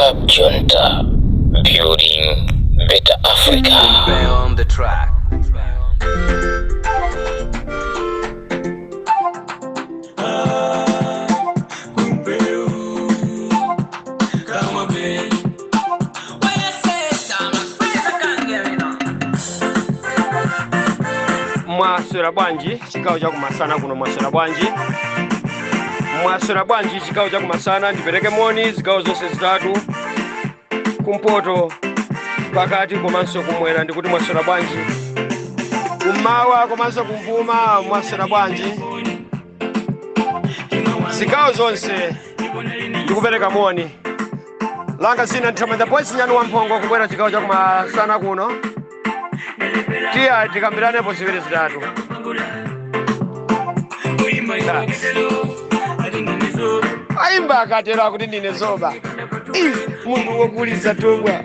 Club Junta, building better Africa. On the track. Mwaswera bwanji chigawo cha kumasana kuno? Mwaswera bwanji? Mwaswera bwanji chigawo cha kumasana? Ndipereke moni zigawo zonse zitatu, kumpoto, pakati komanso kumwera. Ndikuti mwaswera bwanji kummawa komanso kumvuma? Mwaswera bwanji zigawo zonse? Ndikupereka moni. Langa zina nthamanda boys, nyani wamphongo, kubwera chigawo cha kumasana kuno. Tiya tikambiranepo ziwiri zitatu. Ayimba akatero akuti ndine zoba. Ih, munthu wokuliza tubwa.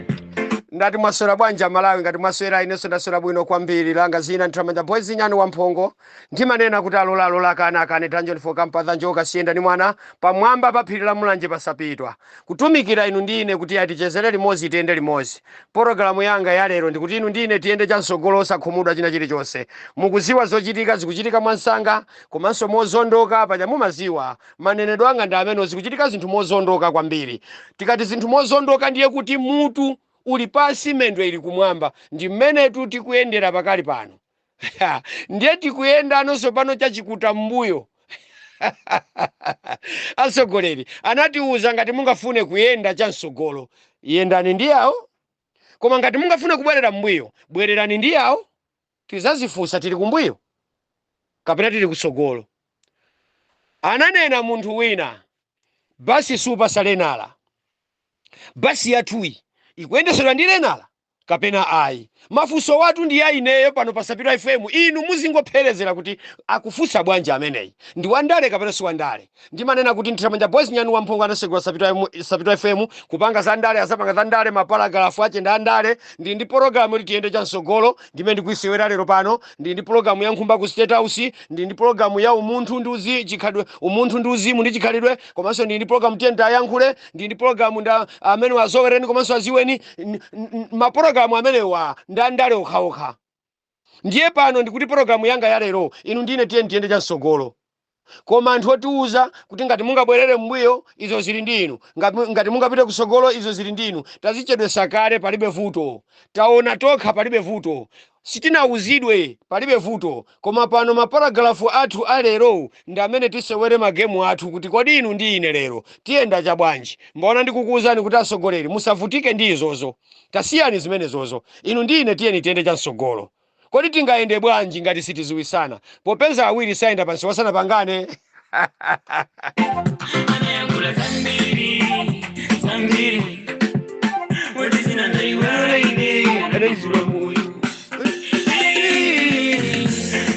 Ndati mwaswera bwanji Amalawi? Ngati mwaswera, inenso ndaswera bwino kwambiri. Langa zina nthamanja boys, nyani wamphongo. Ndimanena kuti alola alola, kana akane, dungeon for kampatha njoka siyenda ni mwana pamwamba pa phiri la Mulanje pasapitwa, kutumikira inu ndine kuti atichezere limodzi, tiyende limodzi. Pologalamu yanga ya lero ndikuti inu ndine tiyende chamsogolo, osakhumudwa china chilichonse. Mukuziwa zochitika zikuchitika mwansanga komanso mozondoka. Paja mumaziwa manenedwe anga ndi amene zikuchitika zinthu mozondoka kwambiri. Tikati zinthu mozondoka, ndiye kuti mutu uli pansi, mendo ili kumwamba. Ndi mmenetu tikuyendera pakali pano. Ndiye tikuyenda nonso pano chachikuta mbuyo. Atsogoleri anatiuza, ngati mungafune kuyenda chamsogolo, yendani ndi awo, koma ngati mungafune kubwerera mbuyo, bwererani ndi awo. Tizazifunsa, tili kumbuyo kapena tili kutsogolo? Ananena munthu wina, basi supasa lenala. Basi yathuyi ikuyendesedwa ndi lenala kapena ayi? Mafunso watu ndi aineyo pano pa Sapitwa FM. Inu muzingopherezera kuti akufunsa bwanji ameneyi, ndi wandale kapena si wandale? Ndimanena kuti nthamanja boys, nyani wamphongo, anasegula Sapitwa FM kupanga za ndale, azapanga za ndale, mapalagalafu ache ndi andale. Ndi ndi pologalamu kuti tiyende chamsogolo, ndimene ndikuisewera lero pano. Ndi ndi pologalamu ya nkhumba ku State House, ndi ndi pologalamu ya umunthu ndi uzi chikhalidwe, umunthu ndi uzimu ndi chikhalidwe, komanso ndi ndi pologalamu tiyeni tayankhule, ndi ndi pologalamu nda amene azowereni komanso aziweni. Mapologalamu amenewa ndi andale okhaokha. Ndiye pano ndikuti pologalamu yanga ya lero, inu ndine tiyeni tiyende chamsogolo, koma anthu otiuza kuti ngati mungabwerere mbuyo, izo zili ndi inu, ngati mungapite kusogolo, izo zili ndi inu. Tazichedwesa kale, palibe vuto. Taona tokha, palibe vuto. Sitinauzidwe, palibe vuto. Koma pano mapalagalafu athu alero ndi amene tisewere magemu athu kuti kodi inu ndi ine lero tiyenda chabwanji? Mbona ndikukuwuzani kuti atsogoleri musavutike ndi izozo, tasiyani zimenezozo. Inu ndi ine tiyeni tiyende chamsogolo. Kodi tingayende bwanji ngati sitiziwisana, popeza awiri sayenda pansi wasanapangane? Anayankhula zambiri zambiri, woti zina ndaiwala ine adaizula moyo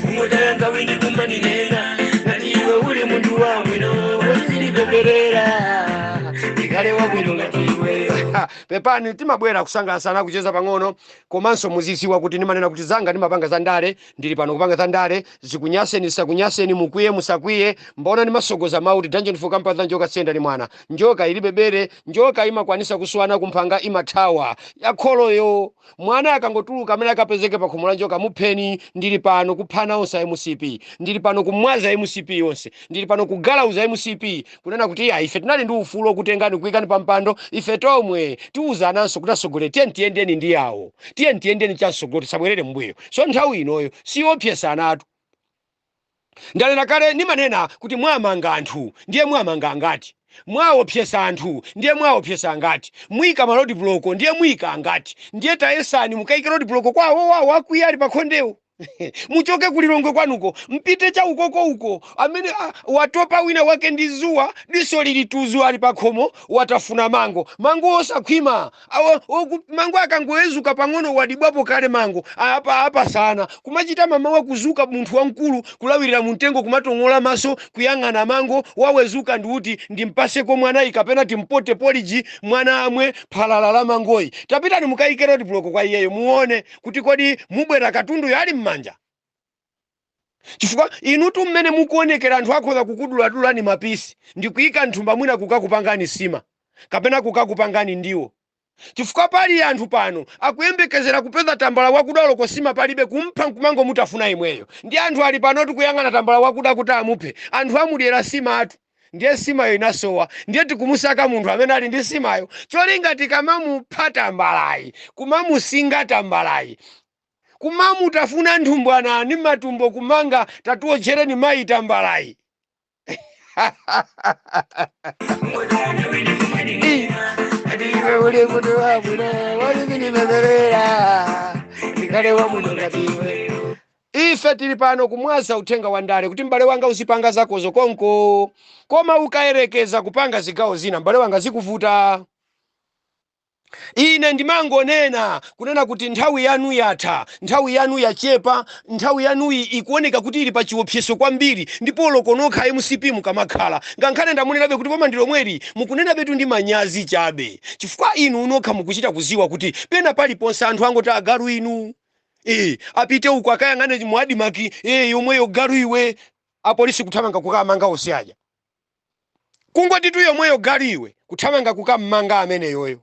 umutayanga wini kumaninena ngati iwe uli munthu wabwino, wozilipemberera ikhale wabwino ngati iweyo. Pepani, timabwera kusangalasana, kucheza pang'ono, komanso muziziwa kuti ndimanena kuti zanga ndimapanga za ndale. Ndili pano kupanga za ndale, zikunyaseni, zisakunyaseni, mukwiye, musakwiye. Mbona ndimasogoza mawu kuti dungeon for kampatha njoka siyenda ni mwana. Njoka ilibe bere, njoka imakwanisa kuswana kumphanga, imathawa yakholoyo. Mwana akangotuluka amene akapezeke pa khomo la njoka, mupheni. Ndili pano kuphana onse a MCP, ndili pano kumwaza MCP yonse, ndili pano kugalauza MCP, kunena kuti iya, ife tinali ndi ufulu okutengani kuyikani pa mpando. Ife tomwe tiwuzananso kuti asogolere, tiyeni tiyendeni ndi yawo, tiyeni tiyendeni chamsogolo, tisabwerere mbuyo. So nthawi inoyo siyopyesanatu. Ndanena kale, nimanena kuti mwamanga anthu, ndiye mwamanga angati? Mwaopsesa anthu, ndiye mwaopsesa angati? Muyika ma road block, ndiye muyika angati? Ndiye tayesani mukayike road block kwawo wawo akwiya ali pakhondewo. Muchoke kulilongwe kwanuko, mpite cha ukoko uko, amene watopa wina wake ndi zuwa, diso lili tuzu, ali pakhomo, watafuna mango, mango osakhwima. Mango akangowezuka pang'ono, wadibwapo kale mango apa apa sana kumachita mamawa kuzuka munthu wamkulu, kulawirira mumtengo, kumatong'ola maso, kuyang'ana mango wawezuka ndiuti ndimpaseko mwanayi kapena timpote porridge mwana amwe phalala la mangoyi. Tapitani mukayike road block kwa iyeyo, muone kuti kodi mubwera katunduyo ali m'manja, chifukwa inutu mmene mukuonekera anthu akhoza kukuduladulani mapisi ndikuyika nthumba, mwina kukakupangani sima. kapena kukakupangani ndiwo, chifukwa pali anthu pano akuyembekezera kupeza tambala wakuda, loko sima palibe, kumpha nkumangomutafuna imweyo. Ndi anthu ali pano tikuyang'ana tambala wakuda kuti amuphe. Anthu amudyera simatu, ndiye simayo inasowa, ndiye tikumusaka munthu amene ali ndi simayo, cholinga tikamamupha tambalayi, kumamusinga tambalayi, kumamutafuna nthumbwana ni matumbo, kumanga tatiwotchereni mayi tambalayi. Iwe uli munthu wabwino, walivinimezerera ndikhale wabwino ngati iwe. Ife tili pano kumwaza uthenga wa ndale kuti m'bale wanga uzipanga zakozo konko, koma ukayerekeza kupanga zigawo zina, m'bale wanga, zikuvuta. Ine ndimangonena kunena kuti nthawi yanu yatha, nthawi yanu yachepa, nthawi yanuyi ikuoneka kuti ili pa chiopsezo kwambiri. Ndipo lokonokha MCP mukamakhala, ngakhale ndamunenabe kuti boma ndi lomweli, mukunenabetu ndi manyazi chabe, chifukwa inu nokha mukuchita kuziwa kuti pena paliponse anthu angoti agalu inu, apite uku akayang'ane mu ADMARC, yomweyo galu iwe. Apolisi kuthamanga kukamanga onse aja, kungotitu yomweyo galu iwe, kuthamanga kukammanga ameneyoyo.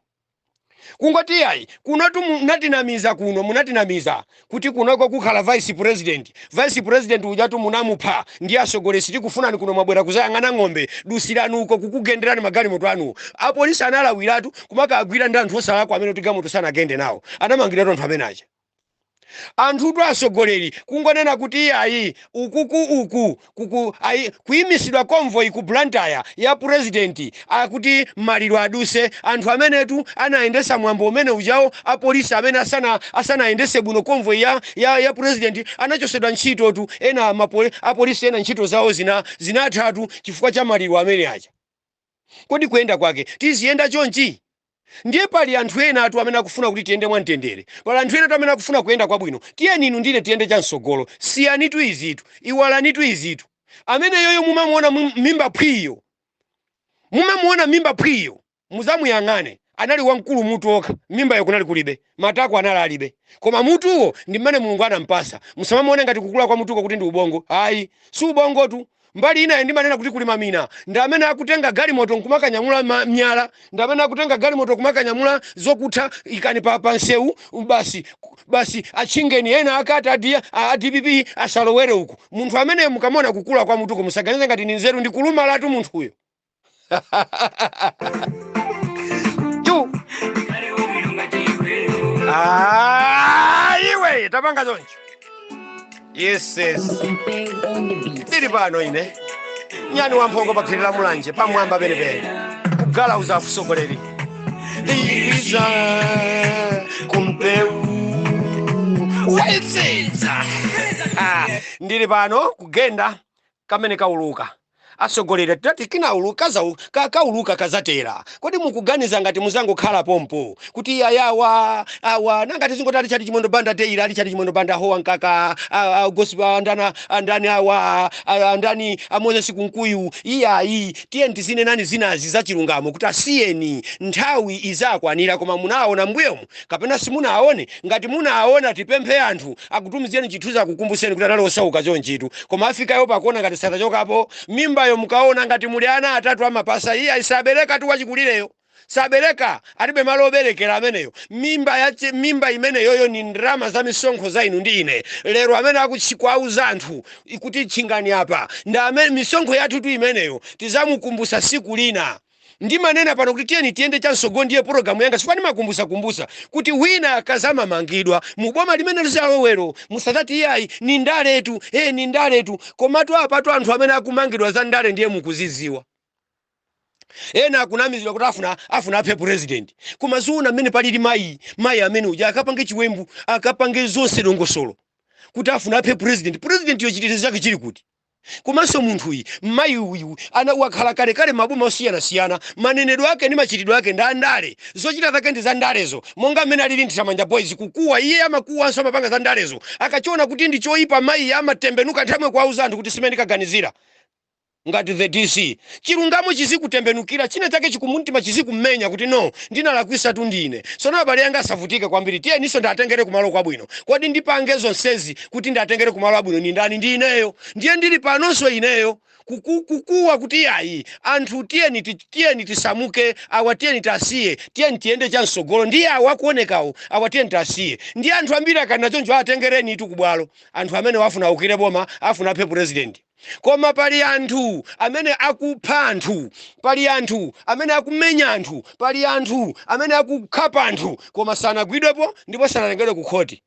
Kungoti yayi, kunotu munatinamiza, kuno munatinamiza kuti kunoko kukhala vice president. Vice president ujatu munamupha ndi asogolesi. Tikufunani kuno, mwabwera kuzayang'ana ng'ombe, dusirani uko, kukugenderani magalimoto anu. Apolisi analawiratu kumakagwira ndi anthu osalakwa amene kuti galimoto sanagende nawo, anamangiratu anthu amene aja. Anthutu asogoleri kungonena kuti iyayi, ukuku uku kuku ayi, kuyimisidwa convoy ku Blantyre ya president akuti maliro aduse, anthu amenetu anayendesa mwambo umene ujawo, apolisi amene asanayendese bwino convoy ya president anachosedwa ntchitotu. Ena apolisi ena ntchito zawo zinathatu chifukwa cha maliro amene aja. Kodi kuyenda kwake tiziyenda chonchi? Ndiye pali anthu ena atu amene akufuna kuti tiyende mwamtendere, pali anthu ena atu amene akufuna kuyenda kwabwino. Tiyeni inu ndine tiyende chamsogolo. Siyanitu izitu, iwalanitu izitu. Amene yoyo mumamuona mimba phwiyo, mumamuona mimba phwiyo, muzamuyang'ane, anali wamkulu mutu okha, mimbayo kunali kulibe, matako anali alibe, koma mutuwo ndi mmene Mulungu anampasa. Musamamuone ngati kukula kwa mutuko kuti ndi ubongo, ayi, si ubongotu. Mbali inayo ndimanena kuti kuli mamina, ndi amene akutenga galimoto nkumakanyamula miyala, ndi amene akutenga galimoto kumakanyamula zokutha, ikani pa nsewu basi, basi atchingeni ena akati a DPP asalowere uku. Munthu amene mukamona kukula kwa mutuko, musaganize ngati ni nzeru, ndi kulumalatu munthuyo. Chu. Ah, iwe tapanga choncho. Yes. Ndili pano ine nyani wamphongo pa phiri la Mulanje pamwamba penepene kugalauza afusogoleri iliza kumpeu waitsitsa. Ah, ndili pano kugenda kamene kauluka. Atsogoleri tati kinauluka kauluka kazatera. Kodi mukuganiza ngati muzangokhala pompo kuti iyayi, awa awa nanga tizingoti ali chati Chimwendo Banda teira, ali chati Chimwendo Banda howa mkaka, gossip, andana andani awa, andani a Moses Kunkuyu? Iyayi, tiye tizinenani zinazi za chilungamo kuti asiyeni, nthawi izakwanira. Koma munaona mbuyomu kapena simunaone? Ngati munaona, tipemphe anthu akutumizireni chithunzi, akukumbuseni kuti anali osauka chonchitu, koma afikayo pakuona ngati satachokapo. Mimbayo mukaona ngati muli ana atatu amapasa, iye ayisabereka tu, wachikulireyo sabereka, alibe malo oberekera ameneyo. Mimba yache, mimba imeneyoyo ni ndalama za misonkho za inu ndi ine. Lero amene akuchikwauza anthu kuti tchingani apa ndi amene misonkho yathu tu imeneyo. Tizamukumbusa siku lina. Ndimanena pano kuti tiyeni tiyende chamsogolo, ndiye pologalamu yanga, chifukwa ndimakumbusakumbusa kuti wina akazamamangidwa mu boma limene lizalowero, musadzati iyayi, ni ndaletu, ni ndaletu. Komatu apatu anthu amene akumangidwa za ndale ndiye mukuziziwa. Ena akunamizidwa kuti afuna aphe president, koma zoona mmene palili mayi amene uja akapange chiwembu, akapange zonse dongosolo kuti afuna aphe president, president yo chitetezo chake chili kuti? Komanso munthuyi, mayi uyu, ana wakhala kalekale maboma osiyanasiyana. Manenedwe ake ndi machitidwe ake ndi andale, zochita zake ndi za ndalezo, monga mmene alili Nthiramanja Boys kukuwa, iye amakuwanso, amapanga za ndalezo. Akachiona kuti ndi choyipa, mayi amatembenuka nthawi kuwauza anthu kuti simene ndikaganizira ngati the DC. Chilungamo chizikutembenukira, china chake chikumumtima chizikumenya kuti no, ndinalakwisa tu ndine. Sono abale anga asavutike kwambiri, tiyeninso ndatengere kumalo kwabwino. Kodi ndipange zonsezi kuti ndatengere kumalo abwino ni ndani? Ndi ineyo. Ndiye ndili panonso ineyo. Kukuwa kuti ayi anthu, tiyeni tiyeni tisamuke, awa tiyeni tasiye, tiyeni tiyende chamsogolo ndi awa akuonekawo, awa tiyeni tasiye. Ndi anthu ambiri akanena choncho, atengereni itu kubwalo, anthu amene wafuna ukire boma, afuna aphe president. Koma pali anthu amene akupha anthu, pali anthu amene akumenya anthu, pali anthu amene akukhapa anthu, koma sanagwidwepo ndipo sanatengedwe ku khoti.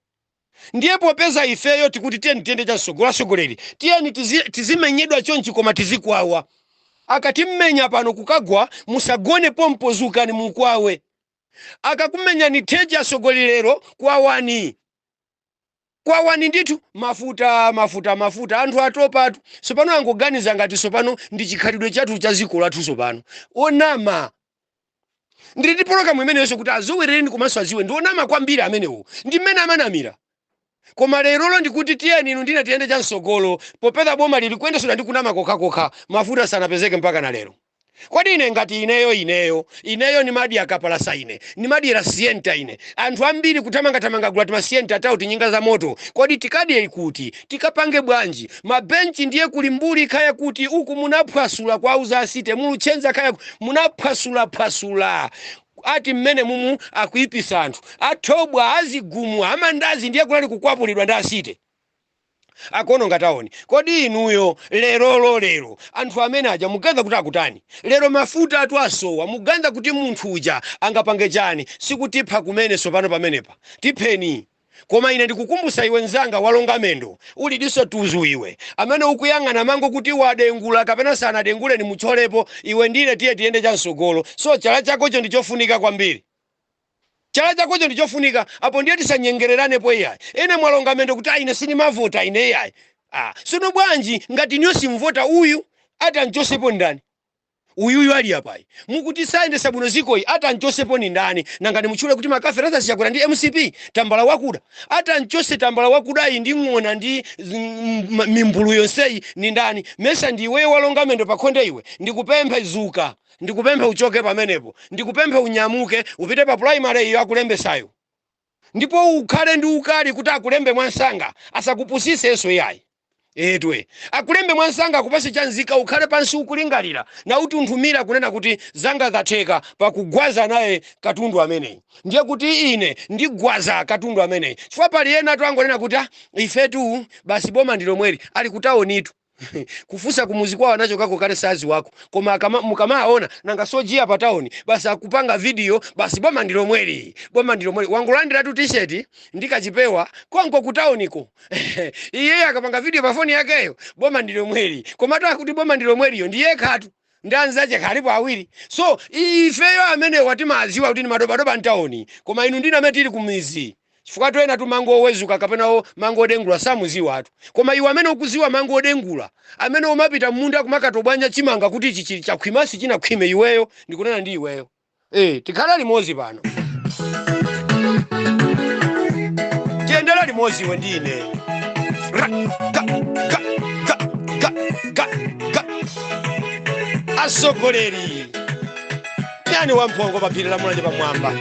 Ndiye popeza ifeyo tikuti tiyeni tiyende chamsogolo, atsogoleri, tiyeni tizimenyedwa chonchi koma tizikwawa. Akatimmenya pano kukagwa, musagone pompo, zukani mukwawe. Akakumenyani theji atsogoleri lero, kwawani, kwawani ndithu. Mafuta, mafuta, mafuta, anthu atopatu. Sopano angoganiza ngati sopano ndi chikhalidwe chathu cha dziko lathu. Sopano onama, ndili ndi pologalamu imeneyonso kuti azowerereni komanso aziwe ndi onama kwambiri amenewo ndi mmene amanamira. Koma lerolo ndikuti tiyeni inu ndine tiyende chamsogolo, popeza boma lili kuyendesedwa ndi kunama kokhakokha. Mafuta sanapezeke mpaka na lero. Kodi ine ngati ineyo nimadya kapalasa, ine nimadyera Sienta, ine anthu ambiri kuthamangathamanga gula timasienta tawo, tinyinga za moto, kodi tikadye kuti? Tikapange bwanji mabenchi? Ndiye kuli mbuli khaya kuti uku munaphwasula kwa auza asite mulutchenza khaya munaphwasulaphwasula, ati mmene mumu akuipisa anthu athobwa, azigumu, amandazi, ndiye kunali kukwapulidwa ndi asite akuononga taoni. Kodi inuyo lerolo, lero anthu amene aja muganiza kuti akutani lero? Mafuta atu asowa, muganiza kuti munthu uja angapange chani? Sikutipha kumene sopano pamenepa, tipheni. Koma ine ndikukumbusa iwe mzanga walonga mendo, uli diso tuzu iwe, amene ukuyang'ana mango kuti wadengula kapena sanadengule, ni mutcholepo. Iwe ndine tiye tiyende chamsogolo. So chala chakocho ndi chofunika kwambiri, chala chakocho ndi chofunika apo. Ndiye tisanyengereranepo iyayi. Ene mwalonga mendo kuti ine sinimavota ine iyayi. Ah, sono bwanji ngati niyo simvota, uyu atanchosepo ndani? Uyuyu ali apayi mukuti sayendesa bwino zikoyi, atanchosepo ni ndani? Nanga nimutchule kuti makafe Lazarus Chakwera ndi MCP, tambala wakuda? Atanchose tambala wakudayi ndi ng'ona ndi mimbulu yonseyi ni ndani? Mesa ndi iweyo walonga mendo pakhonde iwe? Ndikupemphe zuka, ndikupemphe uchoke pamenepo, ndikupemphe unyamuke upite pa primary iyo akulembesayo, ndipo ukhale ndi ukali kuti akulembe mwansanga, asakupusisenso iyayi. Etwe akulembe mwansanga, akupase chanzika, ukhale pansi ukulingalira na utunthumira kunena kuti zanga zatheka pakugwaza naye katundu ameneyi. Ndiye kuti ine ndigwaza katundu ameneyi, chifukwa pali ena tu angonena kuti ah, ifetu basi boma ndi lomweli, ali kutaonitu, kufunsa kumuzi kwawo anachokako kale sazi wako. Koma mukamaona nanga sojiya pa taoni, basi akupanga video, basi boma ndi lomweli, boma ndi lomweli. Wangolandiratu T-shirt ndi kachipewa konko kutaoniko. Iye akapanga video pa foni yakeyo, boma ndi lomweli. Komatu akuti boma ndi lomweliyo ndi yekhatu ndi anzache khalipo awiri. So ifeyo amene watimaziwa kuti ni madobadoba mtaoni, koma inu ndine amene tili kumizi, chifukwa toyena tu mango owezuka kapena mango odengula samuziwa atu. Koma iwe amene ukuziwa mango odengula, amene umapita mmunda kumakatobwanya chimanga kuti ichi chili chakhwimasi chinakhwime, iweyo ndikunena ndi iweyo. Tikhala limodzi pano, tiyendera limodzi iwe ndi ine. Ra, ga, ga, ga, ga, ga, ga. Asogoleri, nyani wamphongo pa phiri la Mulanje pamwamba,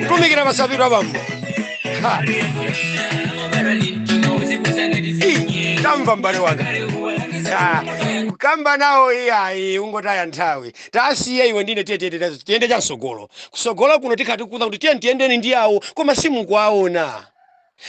tumikira pasapitwa abambo. Ha. Ii, tamva m'bale wanga. Ah, kukamba nawo iyayi, ungotaya nthawi. Tasiye iwe ndine, tiye tiye tiyende chamsogolo. Kusogolo kuno tikhati kuza kuti tiye tiyendeni ndi awo, koma simukuwaona.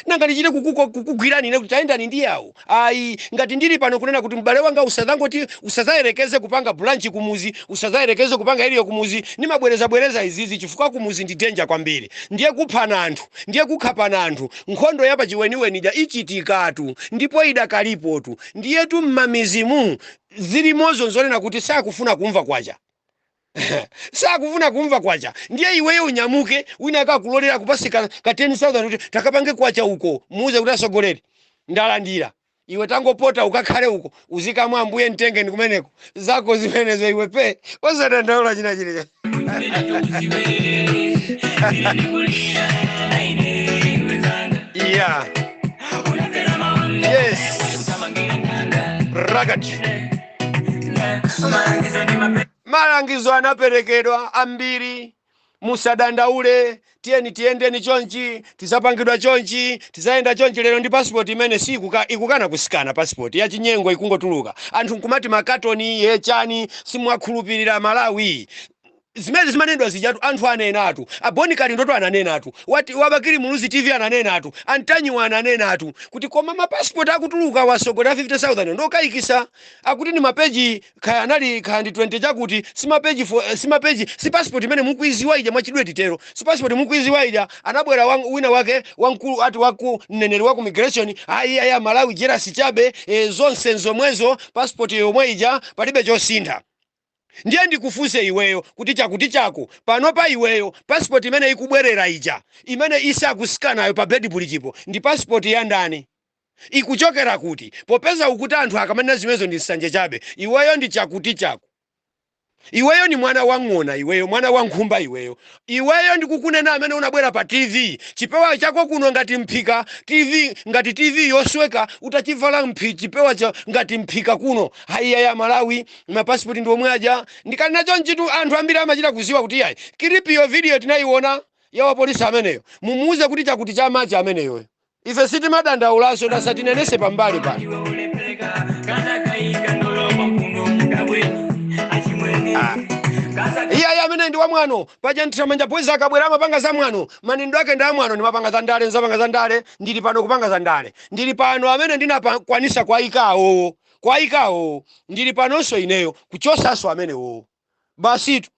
Nanga ndichite kukugwirani ine kuti tayendani ndi awo? Ayi, ngati ndili pano kunena kuti m'bale wanga usadzangoti, usadzayerekeze kupanga branch kumuzi, usadzayerekeze kupanga iliyo kumuzi. Nimabwerezabwereza izizi chifukwa kumuzi ndi danger kwambiri. Ndiye kuphana anthu, ndiye kukhapana anthu, nkhondo ya pachiweniweni ija ichitikatu ndipo idakalipotu. Ndiyetu mmamizimu zilimozo nzonena kuti sakufuna kumva kwacha, sakufuna kumva kwacha. Ndiye iweyo unyamuke, wina akakulolera kupasi ka 10,000 kuti takapange kwacha uko, muuze kuti asogoleri ndalandira, iwe tangopota ukakhale uko, uzikamwa ambuye mtengeni kumeneko, zako zimenezo iwe pe, osadandaula china chilicho. Yeah, yes, rakati malangizo anaperekedwa ambiri. Musadandaule, tiyeni tiyendeni chonchi, tizapangidwa chonchi, tizayenda chonchi. Lero ndi passport imene si ikukana kusikana, passport yachinyengo ikungotuluka, anthu nkumati makatoni yechani. Simwakhulupirira Malawi zimene zimanenedwa zijatu. Anthu anenatu, aboni Kalindoto ananenatu, wati wabakili Muluzi TV ananenatu, antanyiwa ananenatu kuti koma mapasipoti akutuluka wasogolera 50,000 ndokayikisa. Akuti ni mapeji kaya anali kaya ndi 20 chakuti, si mapeji si mapeji, si passport imene mukuiziwa ija. Mwachidule titero, si passport mukuiziwa ija. Anabwera wina wake wamkulu, ati waku mneneri wa ku migration: ayi aya, Malawi jerasi chabe, zonse nzomwezo, passport yomwe ija, palibe chosintha. Ndiye ndikufunse iweyo kuti chakuti chako panopa iweyo, passport imene ikubwerera ija, imene isakusikanayo pa Beitbridgepo, ndi passport ya ndani? Ikuchokera kuti? Popeza ukuti anthu akamanena zimenezo ndi nsanje chabe. Iweyo ndi chakuti chako, iweyo ni mwana wa ng'ona, iweyo mwana wa nkhumba iweyo. Iweyo ndikukunena amene unabwera pa TV, chipewa chako kuno ngati mphika TV, ngati TV yosweka, utachivala chipewa cha ngati mphika kuno. Haiya ya Malawi, mapasipoti ndi omwe aja. Ndikanena chonchitu, anthu ambiri amachita kuziwa kuti yayi, clip yo, video tinayiona ya wapolisi ameneyo. Mumuuze kuti chakuti chamachi ameneyoyo. Ife sitimadandaulaso, ndasatinenese pambali pano. Iwe ulepeleka kana kaika ndolomwa kuno mudabweni achimwene. Ah. Kasa Iye amene ndi wamwano paja. Nthamanja Boys akabwera amapanga za mwano, manendo ake ndi amwano. Ndimapanga za ndale, nzapanga za ndale, ndili pano kupanga za ndale, ndili pano amene ndinakwanisa kwayikawo, kwayikawo. Ndili panonso ineyo kuchosanso amenewo. Basitu,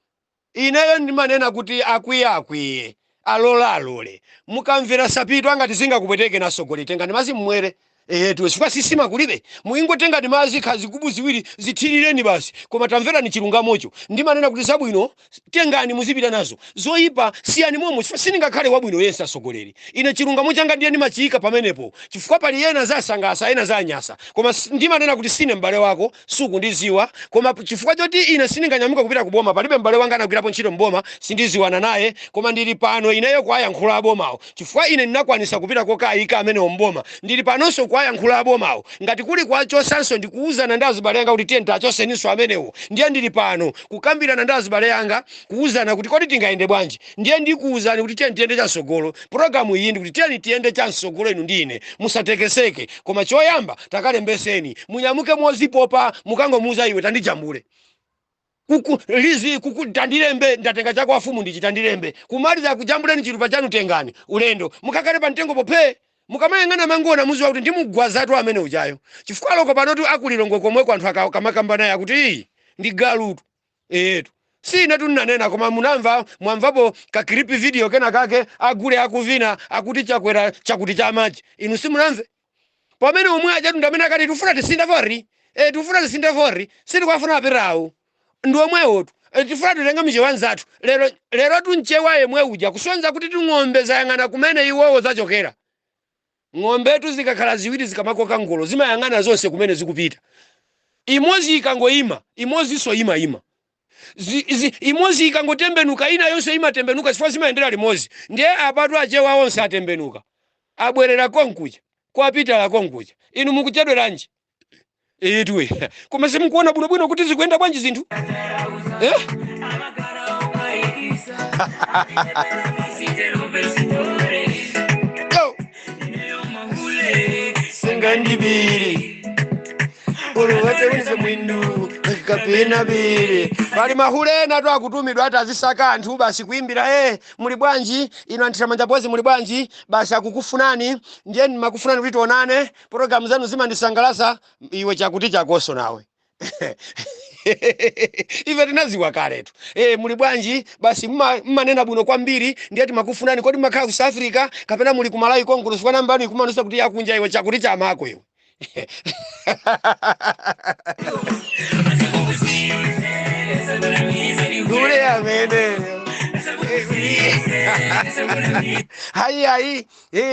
ineyo ndimanena kuti akwiye akwiye, alola alole. Mukamvera sapito angati zingakupweteke nasogoli, tengani mazi mmwere. Etu, chifukwa sisima kulibe, muingotengani mazi khazi gubu ziwiri, zithirireni basi. Koma tamverani chilungamocho. Ndimanena kuti zabwino tengani muzipita nazo, zoyipa siyani momwe, chifukwa sindingakhale wabwino yense asogoleri. Ine chilungamo changa ndiye ndimachiyika pamenepo, chifukwa pali ena zasangasa, ena zanyasa. Koma ndimanena kuti sine m'bale wako, sukundiziwa, koma chifukwa choti ine sindinganyamuka kupita kuboma, palibe m'bale wanga anagwirapo ntchito mboma, sindiziwana naye. Koma ndili pano ineyo kuwayankhula abomawo, chifukwa ine ndinakwanisa kupita kokayika amenewo mboma. Ndili panonso kuwayankhula abomawo. Ngati kuli kuwachosanso, ndikuwuzana ndi azibale anga kuti tiye tachoseninso amenewo. Ndiye ndili pano kukambirana ndi azibale anga, kuwuzana kuti kodi tingayende bwanji. Ndiye ndikuwuzani kuti tiyeni tiyende chamsogolo. Pologalamu iyi ndikuti tiyeni tiyende chamsogolo, inu ndi ine, musatekeseke. Koma choyamba takalembeseni, munyamuke mozipopa, mukangomuuza iwe, tandijambule kuku lizi kuku, tandilembe, ndatenga chako afumu ndichi, tandilembe. Kumaliza kujambuleni chitupa chanu, tengani ulendo, mukakhale pa mtengo pophe. Mukamayang'ana mangona, muziwa kuti ndimugwazatu amene ujayo, chifukwa loko panotu akulilongwe komweko anthu akamakamba naye akuti iyi ndi galutu. Etu, si inetu nnanena, koma munamva, mwamvapo ka clip video kena kake agule akuvina akuti Chakwera chakuti chamaji. Inu simunamve pamene omwe ajatu ndi amene akati tifuna tisinde fori, tifuna tisinde fori, sitikwafuna apirawo, ndi omwewotu. Tifuna titenge michewa anzathu. Lero lero tunchewa yemwe uja kusonza kuti tung'ombe zayang'ana kumene iwowo zachokera. Ng'ombetu zikakhala ziwiri, zikamakoka ngolo, zimayang'ana zonse kumene zikupita. Imodzi ikangoyima, imodzinso imayima. Imodzi ikangotembenuka, ina yonse imatembenuka, chifukwa zimayendera limodzi. Ndiye apatu achewa onse atembenuka, abwerera konkuja kwapitala konkuja. Inu mukuchedweranji? Itwe, koma simukuona bwinobwino kuti zikuyenda bwanji zinthu, eh? Amagara Yo. Singandibiri uluwete mwindu kapena biri. Pali mahule ena tu akutumidwa ati azisaka anthu basi kuimbira: Muli bwanji inu Anthiramanja Boys, muli bwanji? Basi akukufunani, ndiye ndimakufunani kuti tionane, pologalamu zanu zimandisangalatsa." Iwe chakuti chakonso nawe, ife tinaziwa kaletu. Muli bwanji? Basi mmanena bwino kwambiri, ndiye timakufunani. Kodi mmakhala ku South Africa kapena muli ku Malawi konkuno? Chifukwa nambani ikumanusa kuti yakunja. Iwe chakuti chamako iwe. Ule amene hayi hayi,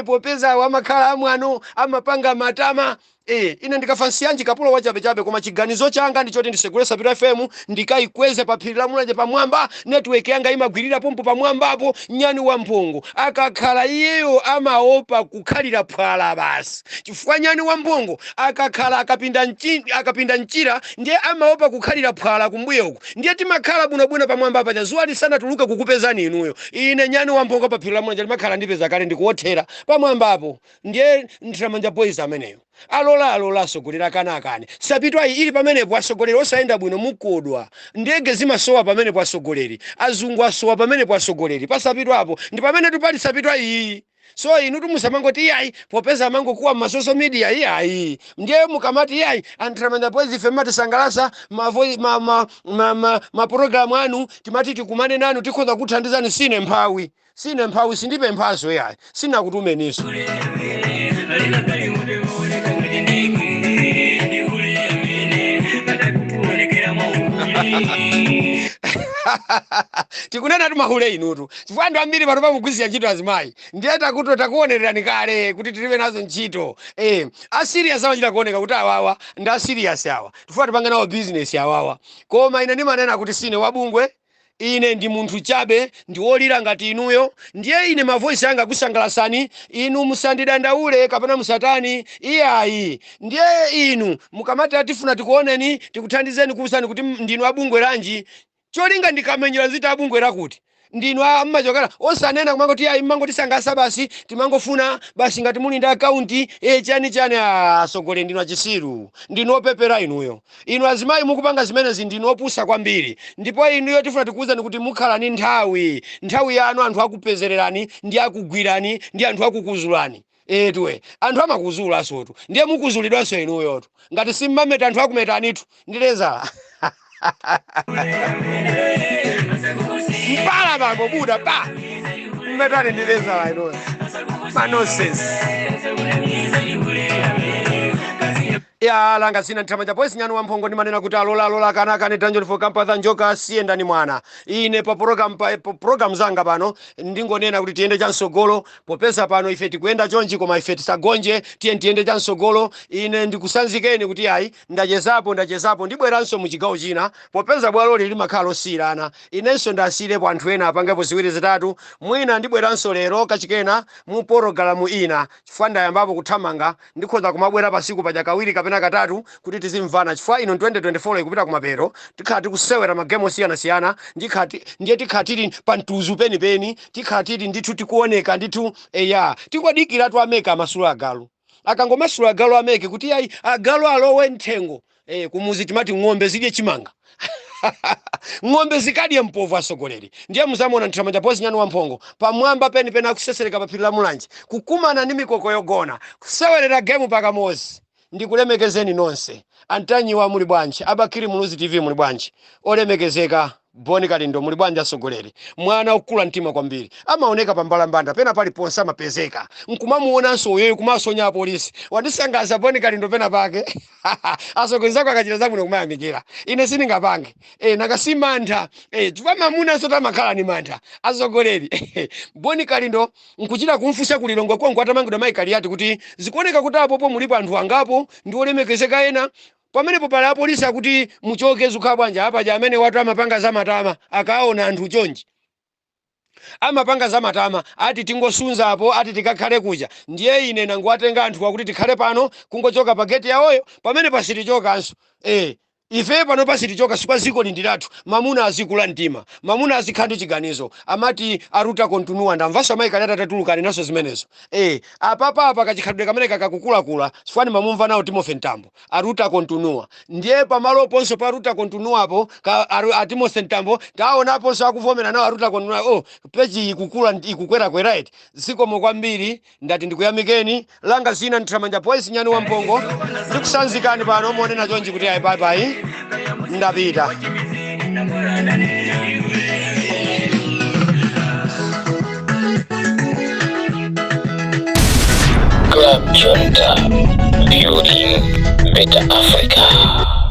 popeza wamakhala amwano amapanga matama. Ine ndikafansiyanji kapolo wachabechabe, koma chiganizo changa ndichoti ndisegule Sapitwa FM, ndikayikweze pa phiri la Mulanje pamwamba. Network yanga imagwirira pompo pamwambapo. Nyani wamphongo akakhala iyeyo amaopa kukhalira phwala basi, chifukwa nyani wamphongo akakhala akapinda mchira, ndiye amaopa kukhalira phwala kumbuyo uku. Ndiye timakhala bwinobwino pamwamba paja, zuwa lisanatuluke kukupezani inuyo. Ine nyani wamphongo pa phiri la Mulanje limakhala ndipeza kale, ndikuwothera pamwambapo. Ndiye Nthiramanja Boys ameneyo. Alola, alola, asogoleri akanakane. Sapitwayi ili pamenepo. Asogoleri osayenda bwino mukodwa. Ndege zimasowa pamenepo, asogoleri. Azungu asowa pamenepo, asogoleri. Pasapitwapo ndi pamene tupali Sapitwa iyi. So inu tumusamangoti iyayi, popeza amangokuwa ma social media, iyayi. Ndiye mukamati iyayi, Anthiramanja Boys, ife mmatisangalasa ma program anu, timati tikumane nanu, tikhoza kuthandizani. Sine mphawi, sine mphawi, sindipemphaso iyayi, sinakutumeniso. Alina kali mutemuoneka ngati ndege ndihule amene katakuonekera mwaukule. Tikunena timahule inutu, chifukwa anthu ambiri pano pamugwirizira ntchito azimayi. Ndiye takuto takuonererani kale kuti tilibe nazo ntchito. A serious amachita kuoneka kuti awawa ndi a serious awa, chifukwa tipange nawo business awawa. Koma ine ndimanena kuti sine wabungwe, ine ndi munthu chabe, ndi wolira ngati inuyo. Ndiye ine ma voice anga akusangalasani inu, musandidandaule kapena musatani, iyayi. Ndiye inu mukamati atifuna tikuoneni, tikuthandizeni, kuwuzani kuti ndinu abungwe lanji, cholinga ndikamenyera nzita abungwe lakuti ndinu mmachokera, osanena kumangoti ayi, mmangotisangasa basi, timangofuna basi ngati muli ndi akaunti chani chani. Asogole, ndinu achisiru, ndinu opepera inuyo. Inu azimayi mukupanga zimenezi, ndinu opusa kwambiri. Ndipo inuyo tifuna tikuwuzani kuti mukhala ni nthawi, nthawi yanu anthu akupezererani ndi akugwirani ndi anthu akukuzulani. Etwe, anthu amakuzulasotu, ndiye mukuzulidwanso inuyotu ngati simmameta, anthu akumetanitu ndilezala mpala bambo buda pa mmetani ndilezala inuyo, ma nonsense. Ya, langa zina Nthamanja Boys, nyani wamphongo. Ndimanena kuti alola, alola, kana kane dungeon for kampatha njoka siyendani mwana. Ine pa program zanga pano ndingonena kuti tiyende chamsogolo, popeza pano ife tikuyenda chonchi, koma ife tisagonje, tiye tiyende chamsogolo. Ine ndikusanzikeni kuti ayi, ndachezapo, ndachezapo, ndibweranso mu chigawo china, popeza bwaloli limakhala losiyirana. Inenso ndasiyirepo anthu ena apangepo ziwiri zitatu. Mwina ndibweranso lero kachikena mu pologalamu ina, chifukwa ndayambapo kuthamanga. Ndikhoza kumabwera pasiku paja kawiri kapena katatu kuti tizimvana, chifukwa ino 2024 ikupita kumapeto, tikhala tikusewera magemu osiyanasiyana. Ndiye tikhala tili pa mtuzu penipeni, tikhala tili ndithu tikuoneka ndithu. Eya, tingodikiratu a MEC amasula agalu. Akangomasula agalu a MEC kuti ayi, agalu alowe mthengo, kumuzi timati ng'ombe zidye chimanga, ng'ombe zikadye mpovu, asogoleri. Ndiye muzamuona Nthamanja Boys, nyani wamphongo, pamwamba penipeni akusesereka pa phiri la Mulanje, kukumana ndi mikoko yogona, kusewerera gemu pakamozi. Ndikulemekezeni nonse. Antanyiwa, muli bwanji? Abakiri Muluzi TV, muli bwanji? Olemekezeka Boni Kalindo, muli bwanji? Asogoleri, mwana okula mtima kwambiri, amaoneka pambalambanda pena paliponse amapezeka, nkumamuonanso uyoyo kumasonya apolisi. Wandisangaza Boni Kalindo pena pake. Asogoleri ako akachita zabwino kumayamikira, ine sindingapange. Nakasi mantha, chifukwa mamunanso tamakhala ni mantha, asogoleri. Boni Kalindo nkuchita kumfunsa kulilongwe konko atamangidwa mayi Kaliyati kuti zikuoneka kuti apopo mulipo anthu angapo ndi olemekezeka ena pamenepo, pali apolisi akuti muchoke, zikhala bwanji apaja? Amene watu amapanga zamatama akaona anthu chonchi, amapanga zamatama, ati tingosunzapo, ati tikakhale kuja. Ndiye ine nangowatenga anthu akuti tikhale pano, kungochoka pa geti yawoyo pamene pasitichokanso. Ife pano pasitichoka, sikwa ziko lindilathu. Mamuna azikula mtima, mamuna azikhala ndi chiganizo. Amati a luta continua. Ndamvanso amayi Kaliyati atatulukani naso zimenezo. Apapa kachikhalidwe kamene kakakukulakula, chifukwa ndimamumva nawo Timothy Mtambo, a luta continua. Ndiye pamaloponso pa luta continuapo a Timothy Mtambo taonaponso akuvomera nawo a luta continua. Oh, peji ikukula, ikukwerakwera eti. Zikomo kwambiri, ndati ndikuyamikeni. Langa zina Nthamanja Boys, nyani wa mpongo. Ndikusanzikani pano monena chonchi kuti ayi, bye bye, ndapita. Club Junta, building better Africa.